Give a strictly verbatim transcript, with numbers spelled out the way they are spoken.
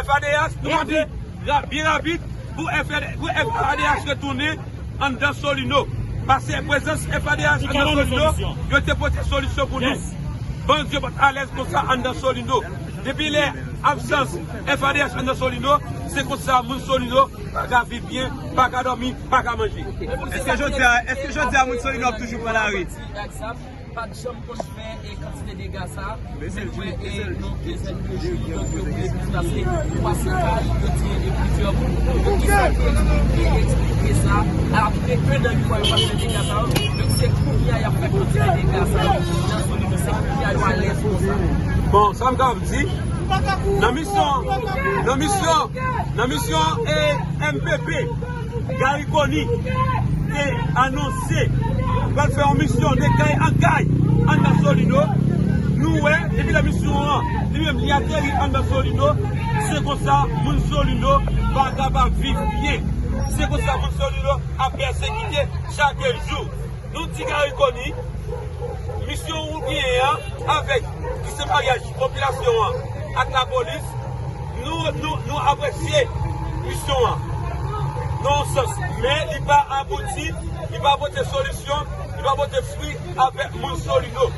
F A D H, nou mande ra- byen rapid pou F A D H, pou F A D H retounen anndan Solino. Paske prezans F A D H anndan Solino, yo te pote solisyon pou nou. Bandi yo pa t alèz konsa anndan Solino. Depi lè absans F A D H anndan Solino, se konsa moun Solino pa ka viv byen, pa ka dòmi, pa ka manje. Èske jodi a, èske jodi a moun Solino ap toujou pran lari? Pa t janm konn fè e kantite dega sa, men m wè e nan kezèn de jou, donk yo plis pase twa san kay, yo tiye e plizyè moun. Donk ki sa ki eksplike, eksplike sa, apre enn an yo pa fè dega sa, donk se kounye a y ap fè kantite dega sa, nan Solino se kounye a yo alèz konsa. Bon, sa m kapab di, nan misyon, nan misyon, nan misyon e M P P, Garry Conille te anonse pral fè yon misyon de kay an kay anndan Solino. Nou wè, depi lè misyon an, li menm li ateri anndan Solino, se konsa moun Solino pa kapab viv byen. Se konsa moun Solino ap pèsekite chak jou. Nou di Garry Conille, misyon ou genyen an avèk ki se maryaj popilasyon an ak lapolis, nou, nou, nou apresye misyon an nan yon sans, men li pa abouti, li pa pote solisyon, li pa pote fwi avèk moun Solino.